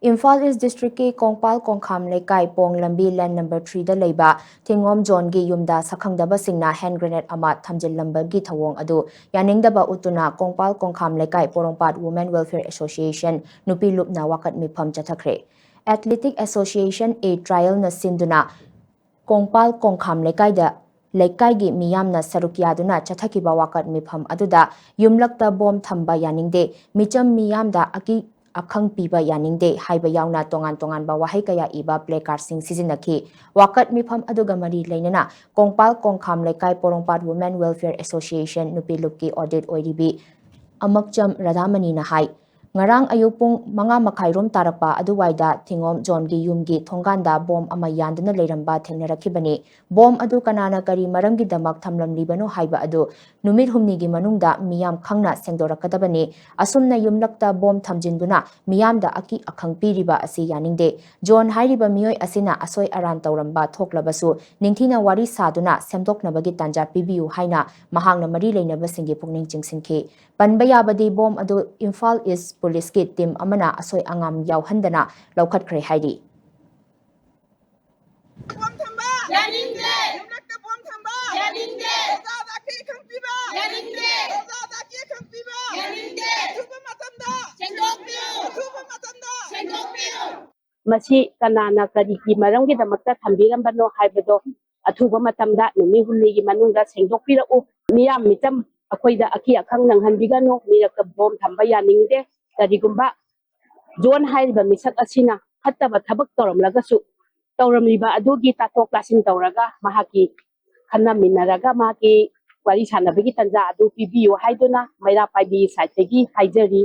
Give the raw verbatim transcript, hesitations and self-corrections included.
ꯏꯝꯐꯥꯜ ꯏꯁ ꯗꯤꯁꯇ꯭ꯔꯤꯛꯀꯤ ꯀꯣꯡꯄꯥꯜ ꯀꯣꯡꯈꯥꯝ ꯂꯩꯀꯥꯏ ꯄꯣꯡ ꯂꯝꯕꯤ ꯂꯦꯟ ꯅꯝꯕꯔ ꯊ꯭ꯔꯤꯗ ꯂꯩꯕ ꯊꯤꯉꯣꯝ ꯖꯣꯟꯒꯤ ꯌꯨꯝꯗ ꯁꯛꯈꯪꯗꯕꯁꯤꯡꯅ ꯍꯦꯟ ꯒ꯭ꯔꯦꯅꯦꯗ ꯑꯃ ꯊꯝꯖꯤꯜꯂꯝꯕꯒꯤ ꯊꯧꯑꯣꯡ ꯑꯗꯨ ꯌꯥꯅꯤꯡꯗꯕ ꯎꯠꯇꯨꯅ ꯀꯣꯡꯄꯥꯜ ꯀꯣꯡꯈꯥꯝ ꯂꯩꯀꯥꯏ ꯄꯣꯔꯣꯝꯄꯥꯠ ꯋꯨꯃꯦꯟ ꯋꯦꯜꯐꯤꯌꯔ ꯑꯦꯁꯣꯁꯤꯌꯦꯁꯟ ꯅꯨꯄꯤ ꯂꯨꯞꯅ ꯋꯥꯀꯠ ꯃꯤꯐꯝ ꯆꯠꯊꯈ꯭ꯔꯦ꯫ ꯑꯦꯊꯂꯦꯇꯤꯛ ꯑꯦꯁꯣꯁꯤꯌꯦꯁꯟ ꯑꯦ ꯇ꯭ꯔꯥꯌꯦꯜꯅ ꯁꯤꯟꯗꯨꯅ ꯀꯣꯡꯄꯥꯜ ꯀꯣꯡꯈꯥꯝ ꯂꯩꯀꯥꯏꯗ ꯂꯩꯀꯥꯏꯒꯤ ꯃꯤꯌꯥꯝꯅ ꯁꯔꯨꯛ ꯌꯥꯗꯨꯅ ꯆꯠꯊꯈꯤꯕ ꯋꯥꯀꯠ ꯃꯤꯐꯝ ꯑꯗꯨꯗ ꯌꯨꯝꯂꯛꯇ ꯕꯣꯝ ꯊꯝꯕ ꯌꯥꯅꯤꯡꯗꯦ, ꯃꯤꯆꯝ ꯃꯤꯌꯥꯝꯗ ꯑꯀꯤ ꯑꯈꯪ ꯄꯤꯕ ꯌꯥꯅꯤꯡꯗꯦ ꯍꯥꯏꯕ ꯌꯥꯎꯅ ꯇꯣꯉꯥꯟ ꯇꯣꯉꯥꯟꯕ ꯋꯥꯍꯩ ꯀꯌꯥ ꯏꯕ ꯄ꯭ꯂꯦ ꯀꯥꯔꯗꯁꯤꯡ ꯁꯤꯖꯤꯟꯅꯈꯤ꯫ ꯋꯥꯀꯠ ꯃꯤꯐꯝ ꯑꯗꯨꯒ ꯃꯔꯤ ꯂꯩꯅꯅ ꯀꯣꯡꯄꯥꯜ ꯀꯣꯡꯈꯥꯝ ꯂꯩꯀꯥꯏ ꯄꯣꯔꯣꯝꯄꯥꯠ ꯋꯨꯃꯦꯟ ꯋꯦꯜꯐꯤꯌꯔ ꯑꯦꯁꯣꯁꯤꯌꯦꯁꯟ ꯅꯨꯄꯤ ꯂꯨꯞꯀꯤ ꯑꯣꯗꯤꯠ ꯑꯣꯏꯔꯤꯕꯤ ꯑꯃꯛꯆꯝ ꯔꯥꯙꯥꯃꯅꯤꯅ ꯍꯥꯏ, ꯉꯔꯥꯡ ꯑꯌꯨꯛ ꯄꯨꯡ ꯃꯉꯥ ꯃꯈꯥꯏꯔꯣꯝ ꯇꯥꯔꯛꯄ ꯑꯗꯨꯋꯥꯏꯗ ꯊꯤꯉꯣꯝ ꯖꯣꯟꯒꯤ ꯌꯨꯝꯒꯤ ꯊꯣꯡꯒꯥꯟꯗ ꯕꯣꯝ ꯑꯃ ꯌꯥꯟꯗꯨꯅ ꯂꯩꯔꯝꯕ ꯊꯦꯡꯅꯔꯛꯈꯤꯕꯅꯤ꯫ ꯕꯣꯝ ꯑꯗꯨ ꯀꯅꯥꯅ ꯀꯔꯤ ꯃꯔꯝꯒꯤꯗꯃꯛ ꯊꯝꯂꯝꯂꯤꯕꯅꯣ ꯍꯥꯏꯕ ꯑꯗꯨ ꯅꯨꯃꯤꯠ ꯍꯨꯝꯅꯤꯒꯤ ꯃꯅꯨꯡꯗ ꯃꯤꯌꯥꯝ ꯈꯪꯅ ꯁꯦꯡꯗꯣꯔꯛꯀꯗꯕꯅꯤ꯫ ꯑꯁꯨꯝꯅ ꯌꯨꯝꯂꯛꯇ ꯕꯣꯝ ꯊꯝꯖꯤꯟꯗꯨꯅ ꯃꯤꯌꯥꯝꯗ ꯑꯀꯤ ꯑꯈꯪ ꯄꯤꯔꯤꯕ ꯑꯁꯤ ꯌꯥꯅꯤꯡꯗꯦ꯫ ꯖꯣꯟ ꯍꯥꯏꯔꯤꯕ ꯃꯤꯑꯣꯏ ꯑꯁꯤꯅ ꯑꯁꯣꯏ ꯑꯔꯥꯟ ꯇꯧꯔꯝꯕ ꯊꯣꯛꯂꯕꯁꯨ ꯅꯤꯡꯊꯤꯅ ꯋꯥꯔꯤ ꯁꯥꯗꯨꯅ ꯁꯦꯝꯗꯣꯛꯅꯕꯒꯤ ꯇꯥꯟꯖꯥ ꯄꯤꯕꯤꯌꯨ ꯍꯥꯏꯅ ꯃꯍꯥꯛꯅ ꯃꯔꯤ ꯂꯩꯅꯕꯁꯤꯡꯒꯤ ꯄꯨꯛꯅꯤꯡ ꯆꯤꯡꯁꯤꯟꯈꯤ꯫ ꯄꯟꯕ ꯌꯥꯕꯗꯤ ꯕꯣꯝ ꯑꯗꯨ ꯏꯝꯐꯥꯜ ꯏꯁ ꯄꯨꯂꯤꯁꯀꯤ ꯇꯤꯝ ꯑꯃꯅ ꯑꯁꯣꯏ ꯑꯉꯥꯝ ꯌꯥꯎꯍꯟꯗꯅ ꯂꯧꯈꯠꯈ꯭ꯔꯦ ꯍꯥꯏꯔꯤ꯫ ꯕꯣꯝ ꯊꯝꯕ ꯌꯥꯅꯤꯡꯗꯦ꯫ ꯌꯨꯝꯂꯛꯇ ꯕꯣꯝ ꯊꯝꯕ ꯌꯥꯅꯤꯡꯗꯦ꯫ ꯑꯣꯖꯥꯗ ꯑꯀꯤ ꯑꯈꯪ ꯄꯤꯕ ꯌꯥꯅꯤꯡꯗꯦ꯫ ꯑꯣꯖꯥꯗ ꯑꯀꯤ ꯑꯈꯪ ꯄꯤꯕ ꯌꯥꯅꯤꯡꯗꯦ꯫ ꯑꯊꯨꯕ ꯃꯇꯝꯗ ꯁꯦꯡꯗꯣꯛꯄꯤꯌꯨ꯫ ꯑꯊꯨꯕ ꯃꯇꯝꯗ ꯁꯦꯡꯗꯣꯛꯄꯤꯌꯨ꯫ ꯃꯁꯤ ꯀꯅꯥꯅ ꯀꯔꯤꯒꯤ ꯃꯔꯝꯒꯤꯗꯃꯛꯇ ꯊꯝꯕꯤꯔꯝꯕꯅꯣ ꯍꯥꯏꯕꯗꯣ ꯑꯊꯨꯕ ꯃꯇꯝꯗ ꯅꯨꯃꯤꯠ ꯍꯨꯝꯅꯤꯒꯤ ꯃꯅꯨꯡꯗ ꯁꯦꯡꯗꯣꯛꯄꯤꯔꯛꯎ꯫ ꯃꯤꯌꯥꯝ ꯃꯤꯆꯝ ꯑꯩꯈꯣꯏꯗ ꯑꯀꯤ ꯑꯈꯪ ꯅꯪꯍꯟꯕꯤꯒꯅꯨ꯫ ꯃꯤꯔꯛꯇ ꯕꯣꯝ ꯊꯝꯕ ꯌꯥꯅꯤꯡꯗꯦ꯫ ꯀꯔꯤꯒꯨꯝꯕ ꯖꯣꯟ ꯍꯥꯏꯔꯤꯕ ꯃꯤꯁꯛ ꯑꯁꯤꯅ ꯐꯠꯇꯕ ꯊꯕꯛ ꯇꯧꯔꯝꯂꯒꯁꯨ ꯇꯧꯔꯝꯂꯤꯕ ꯑꯗꯨꯒꯤ ꯇꯥꯊꯣꯛ ꯇꯥꯁꯤꯟ ꯇꯧꯔꯒ ꯃꯍꯥꯛꯀꯤ ꯈꯟꯅꯃꯤꯟꯅꯔꯒ ꯃꯍꯥꯛꯀꯤ ꯋꯥꯔꯤ ꯁꯥꯟꯅꯕꯒꯤ ꯇꯥꯟꯖꯥ ꯑꯗꯨ ꯄꯤꯕꯤꯌꯨ ꯍꯥꯏꯗꯨꯅ ꯃꯩꯔꯥ ꯄꯥꯏꯕꯤ ꯁꯥꯏꯠꯇꯒꯤ ꯍꯥꯏꯖꯔꯤ꯫